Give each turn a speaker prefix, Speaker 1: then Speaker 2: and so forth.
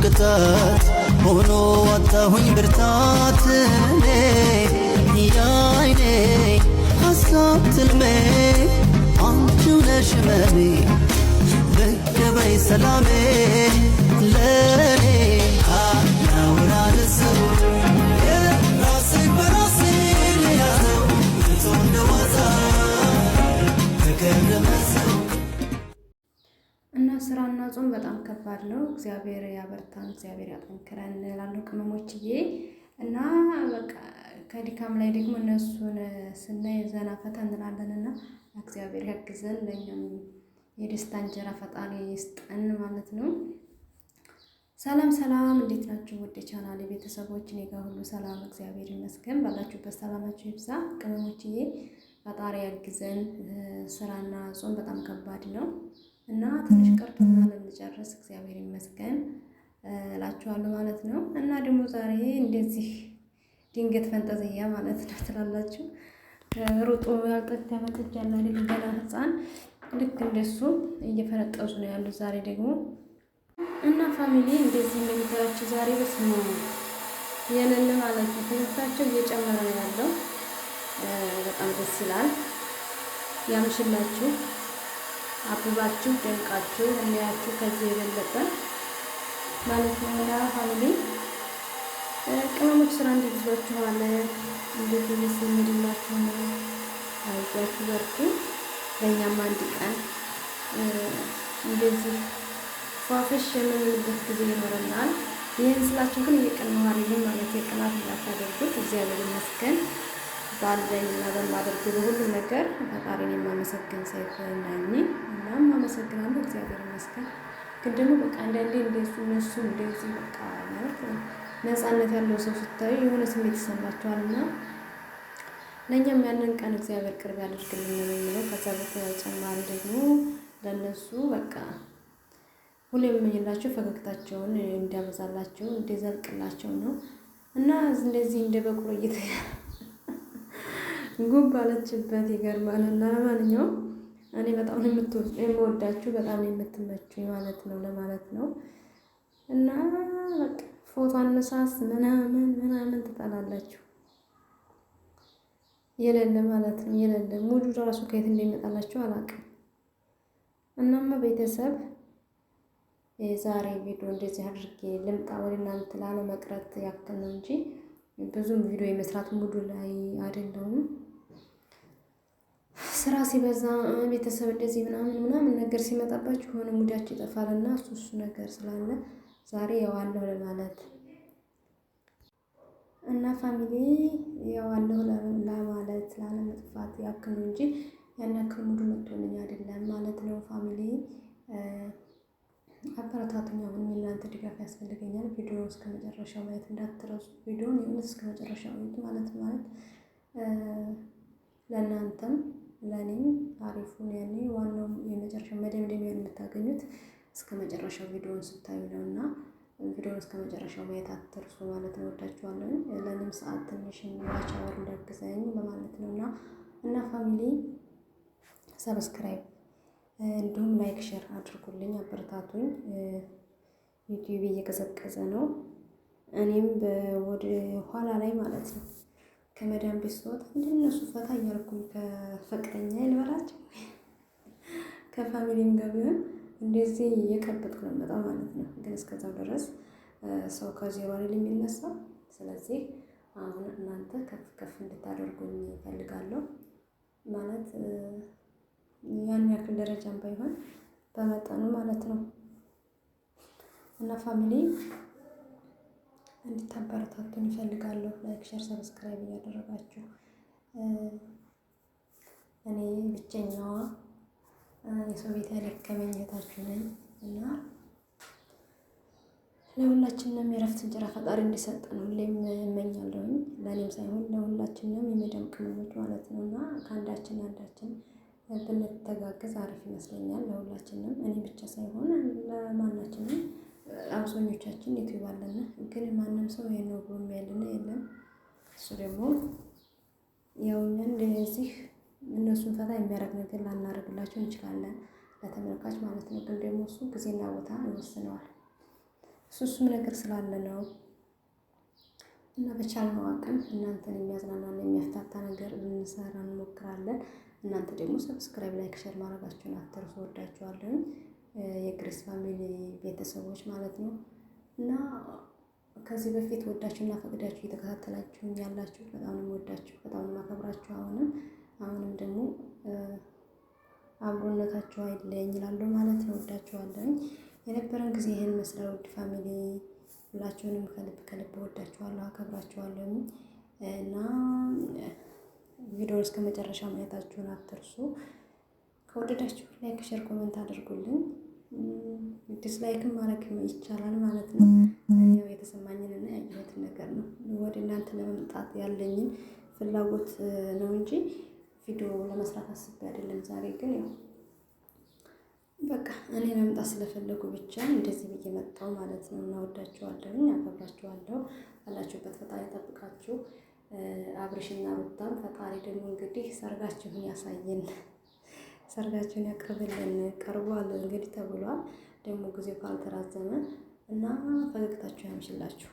Speaker 1: ቅጣት ሆኖ አጣሁኝ ብርታት እኔ ያይኔ ሀሳብ ትልሜ አንቺው ነሽ ህመሜ ብቅ በይ ሰላሜ ለኔ አናውራንሰው የራሴን በራሴ ልያዘው መቶ እንደዋዛ ተገረመ ሰው።
Speaker 2: እና ስራና ጾም በጣም ከባድ ነው። እግዚአብሔር ያበርታን፣ እግዚአብሔር ያጠንክረን እላለሁ ቅመሞችዬ። እና በቃ ከድካም ላይ ደግሞ እነሱን ስናይ ዘና ፈታ እንላለን እና እግዚአብሔር ያግዘን፣ ለእኛም የደስታ እንጀራ ፈጣሪ ይስጠን ማለት ነው። ሰላም ሰላም፣ እንዴት ናችሁ? ውድ ቻናል ቤተሰቦች፣ እኔ ጋር ሁሉ ሰላም እግዚአብሔር ይመስገን። ባላችሁበት ሰላማችሁ ይብዛ። ቅመሞችዬ ፈጣሪ ያግዘን። ስራና ጾም በጣም ከባድ ነው እና ትንሽ ቀርቶናል ልንጨርስ፣ እግዚአብሔር ይመስገን እላችኋለሁ ማለት ነው። እና ደግሞ ዛሬ እንደዚህ ድንገት ፈንጠዝያ ማለት ነው ትላላችሁ። ሩጦ ያልጠገበ ጥጃ ያለ አይደል? ገና ሕፃን ልክ እንደሱ እየፈነጠዙ ነው ያሉት ዛሬ ደግሞ። እና family እንደዚህ እንደሚታያችሁ ዛሬ በስመ አብ የሌለ ማለት ነው። ትምህርታቸው እየጨመረ ነው ያለው። በጣም ደስ ይላል። ያምሽላችሁ፣ አብባችሁ ደምቃችሁ እናያችሁ ከዚህ የበለጠ ማለት ነው። እና family ቅመሞች ስራ እንዴት ይዟችኋል? እንዴት ይስ የሚሄድላችሁ ነው? አይዟችሁ፣ በርቱ። ለእኛም አንድ ቀን እንደዚህ ፏፈሽ የምንልበት ጊዜ ይኖረናል። ይህን ስላችሁ ግን እየቀናሁ አይደለም ማለት የቅናት እንዳታደርጉት። እግዚአብሔር ይመስገን ባለኝና በማደርገው በሁሉም ነገር ፈጣሪን የማመሰግን ሴት ነኝ። እናም አመሰግናለሁ፣ እግዚአብሔር ይመስገን። ግን ደግሞ በቃ አንዳንዴ እንደሱ እነሱ እንደዚህ በቃ ማለት ነፃነት ያለው ሰው ስታዩ የሆነ ስሜት ይሰማቸዋል እና ለእኛም ያንን ቀን እግዚአብሔር ቅርብ ያደርግልን ነው የሚለው። ከዛ በተጨማሪ ደግሞ ለእነሱ በቃ ሁሌ የምመኝላቸው ፈገግታቸውን እንዲያበዛላቸው እንዲዘልቅላቸው ነው እና እንደዚህ እንደ በቅሎ እየተ ጉብ አለችበት። ይገርማል። እና ለማንኛውም እኔ በጣም ነው የምወዳችሁ፣ በጣም ነው የምትመቹኝ ማለት ነው ለማለት ነው። እና በቃ ፎቶ አነሳስ ምናምን ምናምን ትጠላላችሁ የሌለ ማለት ነው የሌለ ሙዱ ራሱ ከየት እንደሚመጣላችሁ አላውቅም። እናማ ቤተሰብ የዛሬ ቪዲዮ እንደዚህ አድርጌ ልምጣ ወደ እናንተ ላለመቅረት ያክል ነው እንጂ ብዙም ቪዲዮ የመስራት ሙዱ ላይ አይደለሁም። ስራ ሲበዛ ቤተሰብ እንደዚህ ምናምን ምናምን ነገር ሲመጣባችሁ የሆነ ሙዳችሁ ይጠፋልና እሱ እሱ ነገር ስላለ ዛሬ ያው አለሁ ለማለት እና family ያው አለሁ ለማለት ላለመጥፋት ያክል ነው እንጂ ያን ያክል ሙዱ መጥቶልኝ አይደለም ማለት ነው። Family አበረታቱኝ። አሁንም የእናንተ ድጋፍ ያስፈልገኛል። ቪዲዮ እስከ መጨረሻው ማየት እንዳትረሱ። ቪዲዮውን የእውነት እስከ መጨረሻው እዩት ማለት ማለት ለእናንተም ለእኔም አሪፉን ያኔ ዋናው የመጨረሻው መደምደሚያውን የምታገኙት እስከ መጨረሻው ቪዲዮውን ስታዩ ነው እና ቪዲዮውን እስከ መጨረሻው ማየት አትርሱ ማለት ነው። ወዳችኋለሁ። ለእኔም ሰዓት ትንሽ watch hour እንዲያግዘኝ በማለት ነው እና እና family subscribe እንዲሁም like share አድርጉልኝ፣ አበረታቱኝ። ዩቲዩብ እየቀዘቀዘ ነው። እኔም ወደ ኋላ ላይ ማለት ነው ከመዳን ቤት ስወጣ እንደነሱ ፈታ እያልኩኝ ከፍቅረኛ ልበላቸው ከ family ም ጋር ቢሆን እንደዚህ እየቀበጥኩ ነው የምመጣው ማለት ነው። ግን እስከዛው ድረስ ሰው ከዜሮ አይደል የሚነሳው። ስለዚህ አሁን እናንተ ከፍ ከፍ እንድታደርጉኝ እፈልጋለሁ። ማለት ያን ያክል ደረጃም ባይሆን በመጠኑ ማለት ነው። እና family እንድታበረታቱን እፈልጋለሁ። Like፣ share፣ subscribe እያደረጋችሁ እኔ ብቸኛዋ የሰው ቤት ያደከመኝ እህታችሁ ነኝ እና ለሁላችንም የእረፍት እንጀራ ፈጣሪ እንዲሰጠን ሁሌም እመኛለሁኝ። ለእኔም ሳይሆን ለሁላችንም የመዳም ቅመሞች ማለት ነው እና ከአንዳችን አንዳችን ብንተጋገዝ አሪፍ ይመስለኛል። ለሁላችንም እኔ ብቻ ሳይሆን ለማናችንም አብዛኞቻችን ዩቲዩብ አለን፣ ግን ማንም ሰው ይሄን ነው ብሎ የሚያልን የለም። እሱ ደግሞ ያው እኛ እንደዚህ እነሱን ፈታ የሚያደርግ ነገር ላናደርግላቸው እንችላለን፣ ለተመልካች ማለት ነው። ግን ደግሞ እሱ ጊዜና ቦታ ይወስነዋል። እሱም ነገር ስላለ ነው። እና በቻልነው አቅም እናንተን የሚያዝናናና የሚያፍታታ ነገር ልንሰራ እንሞክራለን። እናንተ ደግሞ subscribe፣ like፣ share ማድረጋችሁን አትርሱ። ወዳችኋለሁ የግሬስ family ቤተሰቦች ማለት ነው። እና ከዚህ በፊት ወዳችሁና ፈቅዳችሁ እየተከታተላችሁኝ ያላችሁ በጣም ነው የምወዳችሁ፣ በጣም ነው የማከብራችሁ። አሁንም አሁንም ደግሞ አብሮነታችሁ አይለየኝ እላለሁ ማለት ነው። ወዳችኋለሁኝ። የነበረን ጊዜ ይህን መስላል። ውድ family ሁላችሁንም ከልብ ከልብ ወዳችኋለሁ፣ አከብራችኋለሁ እና ቪዲዮውን እስከ መጨረሻ ማየታችሁን አትርሱ። ከወደዳችሁ like፣ share፣ comment አድርጉልኝ። Dislike ም ማድረግ ይቻላል ማለት ነው። ያው የተሰማኝንና ያየሁትን ነገር ነው ወደ እናንተ ለመምጣት ያለኝን ፍላጎት ነው እንጂ ቪዲዮ ለመስራት አስቤ አይደለም። ዛሬ ግን ያው በቃ እኔ መምጣት ስለፈለጉ ብቻ እንደዚህ ብዬ መጣሁ ማለት ነው። እና ወዳችኋለሁ፣ አከብራችኋለሁ። አላችሁበት ፈጣሪ ጠብቃችሁ። አብርሽና ሩታም ፈጣሪ ደግሞ እንግዲህ ሰርጋችሁን ያሳየን፣ ሰርጋችሁን ያቅርብልን። ቀርቧል እንግዲህ ተብሏል። ደግሞ ጊዜው ካልተራዘመ እና ፈገግታችሁ ያምሽላችሁ።